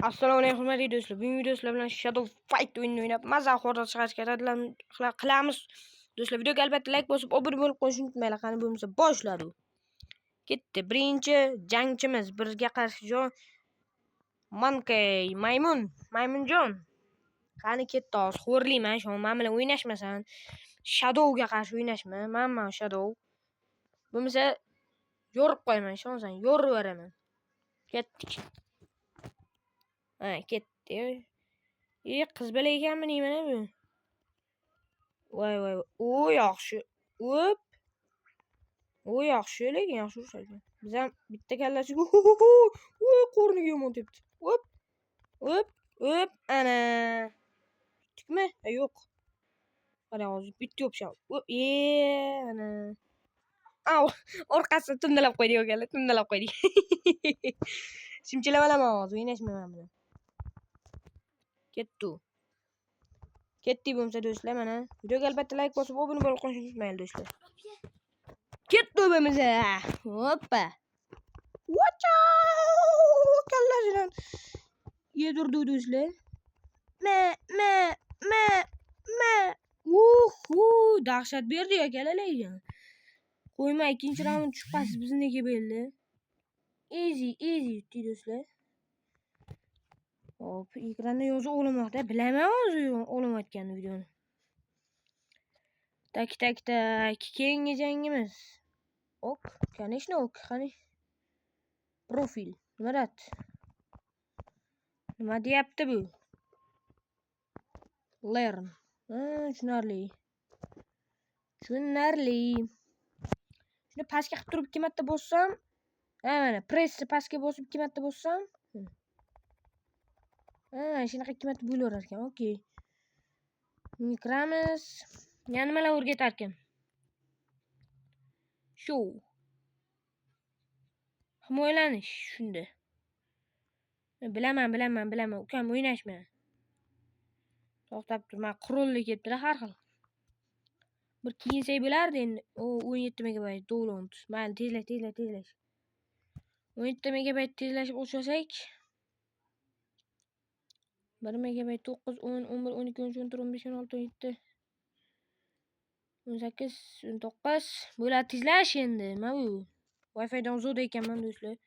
Assalomu alaykum, hurmatli do'stlar. Bugungi do'stlar bilan Shadow Fight o'yinini o'ynab, maza xorda chiqarishga harakat qilamiz. Do'stlar, videoga albatta like bosib, obuna bo'lib qo'yishni unutmanglar. Qani bo'lmasa boshladi. Ketdi. Birinchi jangchimiz bizga qarshi Jon Monkey, maymun, maymunjon. Qani ketdi hozir xo'rlayman, shu men bilan o'ynashmasan. Shadowga qarshi o'ynashma. Man Shadow. Bo'lmasa yorib qo'yaman, ishonsan, yorib yuboraman. Ketdik. Ha, ketdi. E, qiz bola ekanmi deyman bu. Voy voy. U yaxshi. O'p. U yaxshi, lekin yaxshi urishar ekan. Biz ham bitta kallasiga, voy, qorniga yomon tepdi. O'p. O'p, o'p, ana. Yutdikmi? Yo'q. Qarang, hozir bitta yopishamiz. O'p, e, ana. Au, orqasini tumdalab qo'ydik, akalar, tumdalab qo'ydik. Shimchilab olaman hozir, o'ynashmayman man bilan. Ketdi. Ketdik bo'lmasa do'stlar, mana. Videoga albatta like bosib, obuna bo'lib qo'yishni unutmanglar, do'stlar. Ketdi bo'lmasa. Hoppa. Watch out! Kallasidan yedirdi do'stlar. Me, me, me, me. Uhu, dahshat berdi akalar lekin. Qo'yma, ikkinchi raund shubhasiz bizniki bo'ldi. Easy, easy yutdik do'stlar. Hop, ekranda yozuv olinmoqda. Bilaman hozir olinayotgan videoni. Так, так, так. Keyingi jangimiz. Ok, конечно, ok, qani. Profil. Nima deyapti? Nima deyapti bu? Learn. Ha, tushunarli. Tushunarli. Shuni pastga qilib turib ikki marta bossam, ha, mana pressni pastga bosib ikki marta bossam, ha, shunaqa ikki marta bo'laverar ekan. Okey. Bunga kiramiz. Yana nimalar o'rgatarkan? Shu. Himoyalanish shunda. Bilaman, bilaman, bilaman. Ukam, o'ynashma. To'xtab tur, man qurolli kelibdilar har xil. Bir kiyinsak bo'lardi endi. O, 17 megabayt download. Mayli, tezlash, tezlash, tezlash. 17 megabayt tezlashib o'xshasak 1 megabayt 9, 10, 11, 12, 13, 14, 15, 16, 17, 18, 19 bo'ladi tezlash endi. Nima bu? Wi-Fi'dan uzoqda ekanman, do'stlar.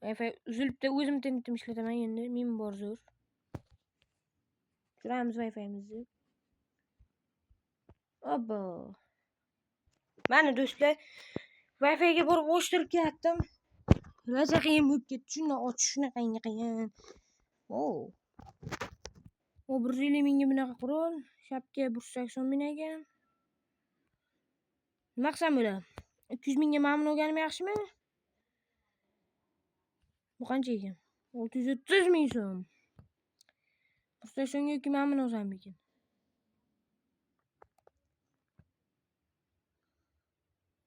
Wi-Fi uzilibdi, o'zim tintim ishlataman endi. Men bor zo'r. Tushiramiz Wi-Fi'mizni. Obbo. Mana do'stlar, Wi-Fi'ga borib o'chtirib ketdim. Rosa qiyin bo'lib ketdi. Shundan ochish shunaqangi qiyin. O. O 150 mingga bunaqa qurol, shapka 180 ming ekan. Nima qilsam bo'ladi? 200 mingga mana buni olganim yaxshimi? Bu qancha ekan? 630 ming so'm. 180 ga yoki mana buni olsammikin?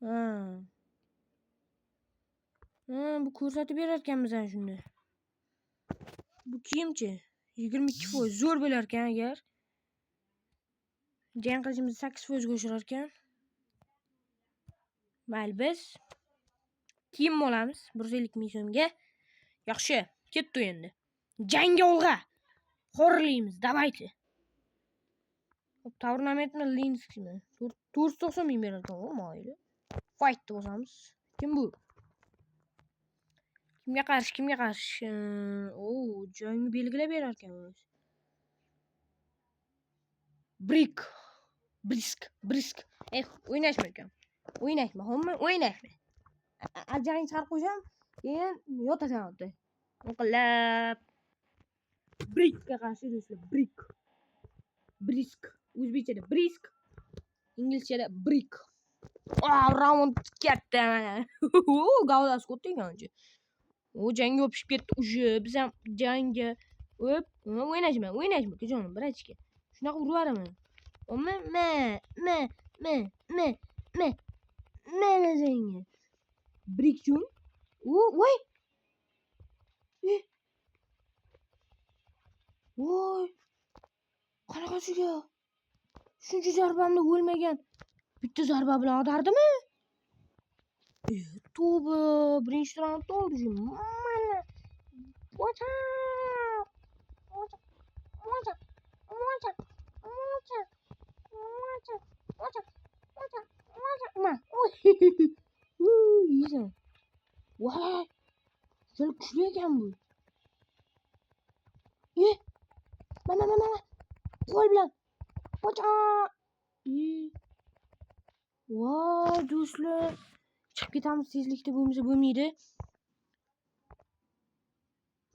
Ha. Ha, bu ko'rsatib berar ekan bizani shunda. Bu kiyimchi? 22% zo'r bo'lar ekan agar. Jang qilishimizni 8% ga oshirar ekan. Mayli, biz kiyim olamiz 150 ming so'mga. Yaxshi, ketdi endi. Jangga olg'a. Xo'rlaymiz, давайте. Hop, Tournamentmi, Linskmi? 490 ming berar ekan, o mayli. Fight deb bosamiz. Kim bu? Kimga qarshi, kimga qarshi? O, jangni belgilab berar ekan o'zi. Brik. Brisk, Brisk. Eh, o'ynashma ukam. O'ynashma, homma, o'ynashma. Abjag'ingni chiqarib qo'ysam, keyin yotasan o'rta. Inqillab. Brikka qarshi do'stlar, Brik. Brisk. O'zbekchada Brisk, inglizchada Brik. Ah, raund katta mana. Gavdasi katta ekan uncha. U jangga yopishib ketdi уже. Biz ham jangga. O'p, o'ynashma, o'ynashma, ukajonim, братишка. Shunaqa urib yuboraman. Me, me, me, me, me, me. Mana senga. Brikchun. U, voy. E. Voy. Qanaqasiga? Shuncha zarbamda o'lmagan. Bitta zarba bilan ag'dardimi? E, tavba, birinchi raundda oldi. Mana. Watch. ekan bu? E! Mana, mana, mana. Qo'l bilan. Pocha! E! Voy, do'stlar. Chiqib ketamiz tezlikda, bo'lmasa bo'lmaydi.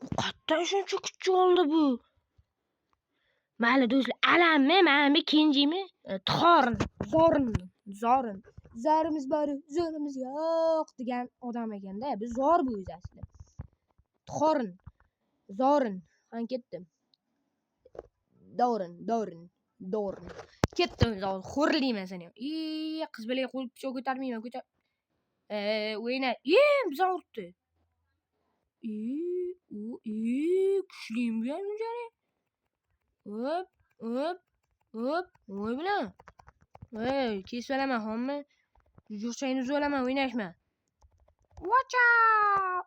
Bu qayerdan shuncha kuch oldi bu? Mayli, do'stlar, alammi, manmi, kenjimi? Txorn, Zorn, Zorn. Zorimiz bor, zo'rimiz yo'q degan odam ekanda. Bu zor bu o'zi aslida. Txorn, Zorn. Qani ketdim. Dorin, Dorin, Dorn. Ketdim, xo'rlayman seni. E, qiz bolaga qo'l pichoq ko'tarmayman, ko'tar. E, o'yna. E, bizani urdi. E, u, e, kuchlimi bu ham shunchalik? Hop, hop, hop, voy bilan. Ey, kesib olaman, hommi? Juchchangni uzib olaman, o'ynashma. Watch out!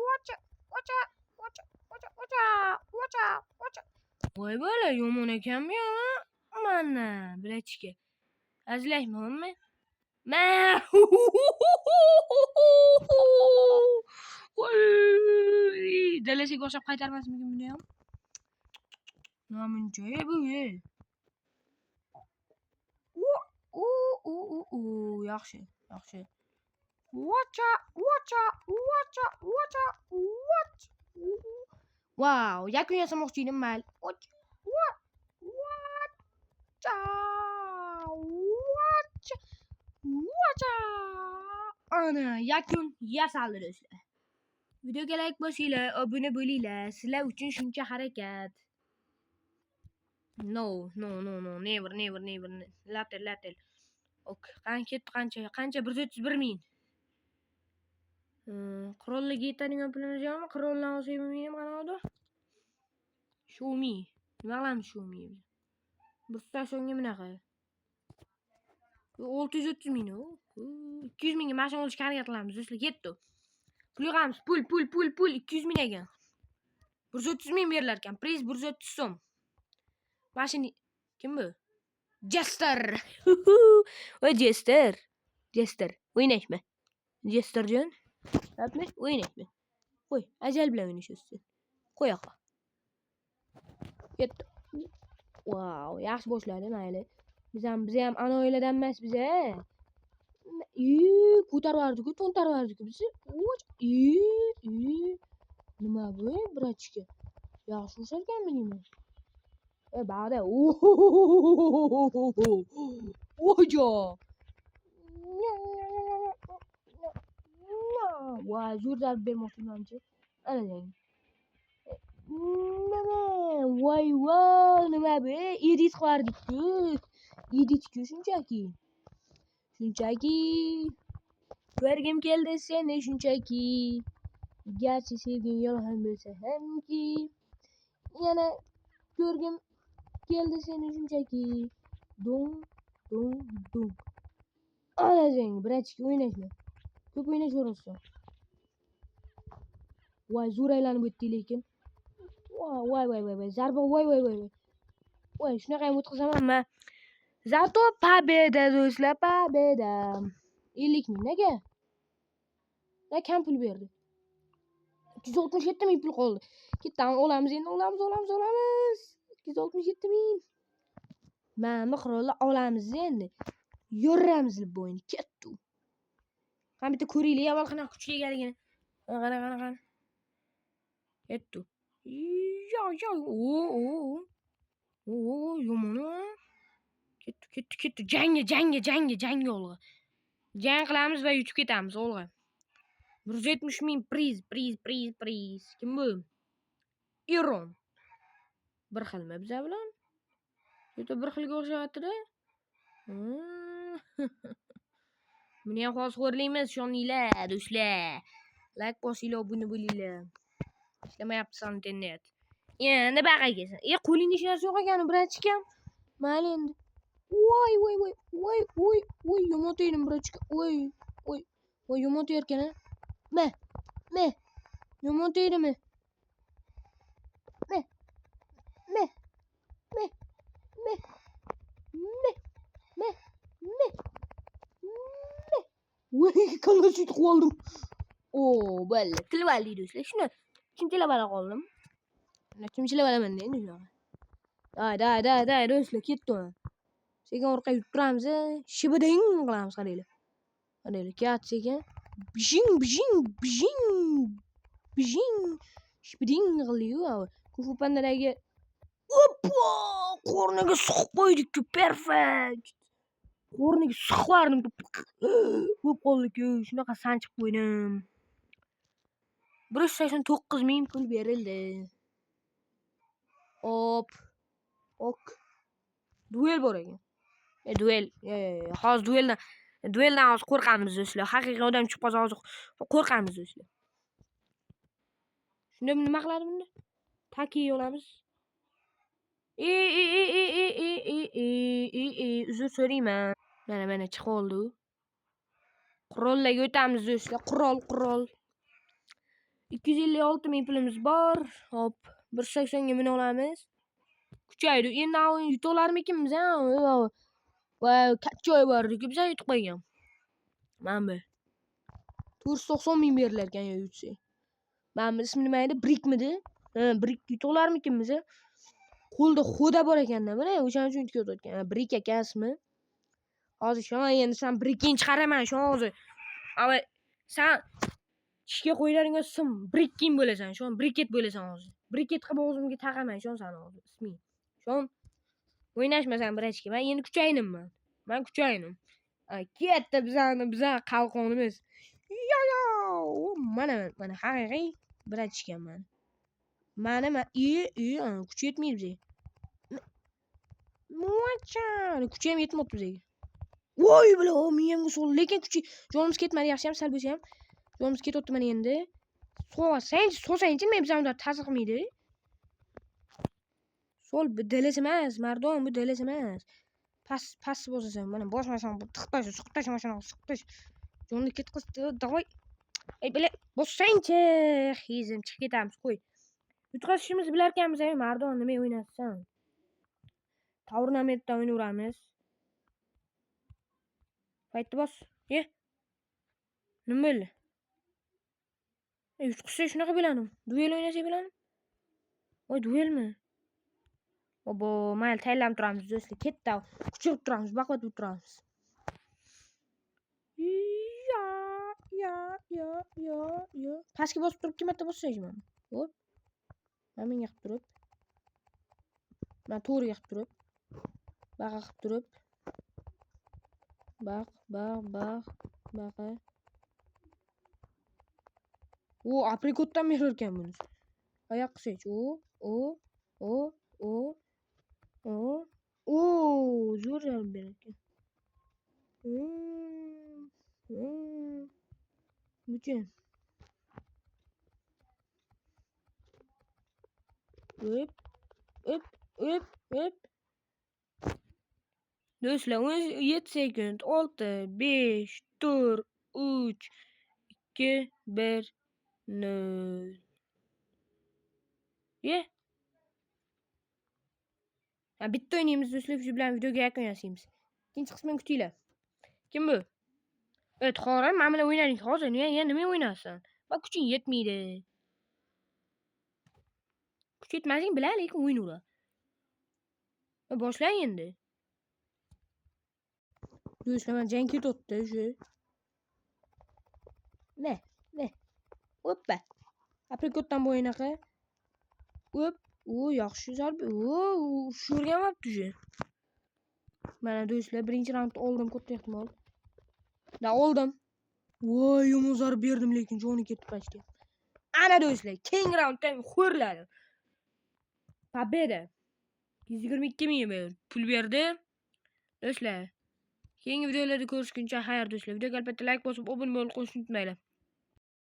Watch out! Watch out! Watch out! Watch out! Watch out! Watch out! Watch out! Voy bola, yomon ekan bu ham. Mana, братишка. Hazillashma, hommi? Ma! Voy, dalasiga o'xshab qaytarmasmikin buni ham? Namuncha bu, e. U, u, u, u, u, yaxshi, yaxshi. Watch out, watch out, watch out, watch out, watch. Wow, yakun yasamoqchi edim, mayli. Watch, what, watch out, watch, watch out. Ana, yakun yasaldi, do'stlar. Videoga like bosinglar, obuna bo'linglar. Sizlar uchun shuncha harakat. No, no, no, no, never, never, never. Later, later. Ok, qani ketdi qancha? Qancha? 131 ming. Qurollarga yetadigan pulimiz yo'qmi? Qurollarni olsak bo'lmaydimi qanaqadir? Show me. Nima qilamiz show me biz? 180 ga bunaqa. 630 ming u. 200 mingga mashina olishga harakat qilamiz, do'stlar, ketdi. Pul yig'amiz, pul, pul, pul, pul 200 ming ekan. 130 ming berilar ekan. Priz 130 so'm. Mashina kim bu? Jester. Voy Jester. Jester, o'ynashma. Jesterjon. Yapma, o'ynashma. Qo'y, ajal bilan o'ynashyapsan. Qo'y yoqqa. Ketdi. Wow, yaxshi boshladi, mayli. Biz ham ana oiladan emas biz, a. I, ko'tarib yubordi-ku, to'ntarib yubordi-ku bizni. I, i. Nima bu, братишка? Yaxshi urishar ekanmi deyman. E, bag'da. Ojo. Voy, zo'r zarba bermoqchi manimcha. Ana senga. Nima? Voy, voy, nima bu? Edit qilardik-ku. Edit-ku shunchaki. Shunchaki. Ko'rgim keldi seni shunchaki. Garchi sevging yolg'on bo'lsa hamki. Yana ko'rgim keldi seni shunchaki. Dum, dum, dum. Ana senga, братишка, o'ynashma. Ko'p o'ynashaversan. Voy, zo'r aylanib o'tdik lekin. Voy, voy, voy, voy, voy, zarba, voy, voy, voy, voy. Voy, shunaqa ham o'tkazaman man. Зато победа, do'stlar, победа. 50 ming nega? Na kam pul berdi. 267 ming pul qoldi. Ketdi, olamiz endi, olamiz, olamiz, olamiz. 267 ming. Mana qurolni olamiz endi. Yoramiz bu o'yinni. Ketdi. Qani bitta ko'ringlar, avval qanaqa kuchga egaligini. Qani, qani, qani. Ketdi. Yo, yo, o, o. O, yomon. Ketdi, ketdi, ketdi. Jangga, jangga, jangga, jangga olg'a. Jang qilamiz va yutib ketamiz olg'a. 170 ming priz, priz, priz, priz. Kim bu? Iron. Bir xilmi biza bilan? Juda bir xilga o'xshayapti-da. Buni ham hozir xo'rlaymiz, ishoninglar, do'stlar. Like bosinglar, obuna bo'linglar. Ishlamayapti internet. Endi baqa kelsin. E, qo'lingda hech narsa yo'q ekan, братишка m. Mayli endi. Voy, voy, voy, voy, voy, voy, yomon tegdim, братишка. Voy, voy, voy, yomon tegarkan a. Me, me. Yomon tegdimi? Me, me, me, me, me, me, me, me. Voy, kallasini qilib oldim. O, bo'ldi. Tilib oldik, do'stlar. Shuni Chimchilab ala qoldim. Chimchilab alaman endi shunaqa. Day, day, day, day, do'stlar, ketdi. Sekin orqaga yurib turamiz, shibiding qilamiz, qaranglar. Qaranglar, kelyapti sekin. Bijing, bijing, bijing, bijing, shibiding qildi-yu. Kung Fu Pandadagi Oppa! Qorniga suqib qo'ydik-ku, perfect. Qorniga suqib bo'lib qoldi-ku, shunaqa sanchib qo'ydim. 189 ming pul berildi. Hop. Ok. Duel bor ekan. Duel. Yo, yo, yo. Hozir dueldan hozir qo'rqamiz, do'stlar. Haqiqiy odam chiqib qolsa hozir qo'rqamiz, do'stlar. Shunda nima qiladi bunda? Taki olamiz. E e e e e e e e e e uzr so'rayman. Mana, mana chiqib oldi u. Qurollarga o'tamiz, do'stlar. Qurol, qurol. 256 ming pulimiz bor. Hop, 180 ga mina olamiz. Kuchaydi. Endi yuta olarmikinmiz, a? Voy, katta joy bor edi-ku, bizlar yutib qo'ygan. Mana bu. 490 ming berilar ekan yo yutsak. Mana bu ismi nima edi? Brikmidi? Ha, Brik yuta olarmikinmiz, a? Qo'lda xoda bor ekanda, mana o'shaning uchun yutib ketayotgan. Brik ekan ismi. Hozir shon endi san brikingni chiqaraman, shon hozir. Ava san tishga qo'yiladigan sim brikking bo'lasan, shon briket bo'lasan hozir. Briket qilib og'zimga taqaman, shon sani hozir isming. Shon o'ynashmasan, брачка. Men endi kuchayinimman. Men kuchaynim. Ketdi bizani qalqonimiz. Yo yo! Mana, mana haqiqiy брачка man. Mana man i kuchi yetmaydi bizga. Mocha, kuchi ham yetmayapti bizga. Voy бля, miyamga soldi, lekin kuchi jonimiz ketmadi, yaxshi ham sal bo'lsa ham. Jonimiz ketyapti mana endi. Solsangchi, solsangchi, nima bizani undar ta'sir qilmaydi. Sol, bu DLS emas, mardon, bu DLS emas. Past, past bosasan, mana bosmasang, bu tiqib tasha, suqib tasha, mana shunaqa suqib tasha. Jonni ketqiz, давай. Ey, бля, bossangchi, xizim, chiqib ketamiz, qo'y. Yutqazishimizni bilarkanmiz, ey mardon, nima o'ynayapsan? Tournamentda o'ynayveramiz. Fightni bos. Ye. Nima bo'ldi? Yutqizsak shunaqa bo'ladimi? Duel o'ynasak bo'ladimi? Voy, duelmi? Obo, mayli, tayyorlanib turamiz, do'stlar. Ketdi. Kuchayib turamiz, baquvvat bo'lib turamiz. Ya, ya, ya, ya, ya. Pastga bosib turib ikki marta bossangchi mana. Hop. Mana bunga qilib turib. Mana to'g'riga qilib turib. Baqa qilib turib. Baq, baq, baq, baqa. O, aprikotdan berar ekan buni. Oyoq qilsangchi. O, o, o, o, o, o, zo'r zarba berar ekan. Buchi. O'p, o'p, o'p, o'p. Do'stlar, 17 sekund. 6, 5, 4, 3, 2, 1, 0. Ye. Ha, bitta o'ynaymiz, do'stlar, shu bilan videoga yakun yasaymiz. Ikkinchi qismini kutinglar. Kim bu? Evet, hozir mana bilan o'ynadik hozir. Nima, yana nima o'ynaysan? Va kuching yetmaydi. Kuch yetmasligini biladi, lekin o'ynayveradi. Boshlang endi. Do'stlar, mana jang ketyapti shu. Ne? Ne? Oppa. Aprikotdan bo'ynaqa. O'p. U yaxshi zarba. U ushirganmabdi shu. Mana do'stlar, birinchi raundni oldim katta ehtimol. Da oldim. Voy, yomon zarba berdim, lekin joni ketdi почти. Ana do'stlar, keyingi raundda xo'rladim. Победа. 122 ming pul berdi. Do'stlar, keyingi videolarda ko'rishguncha xayr, do'stlar. Videoga albatta like bosib, obuna bo'lib qo'yishni unutmanglar.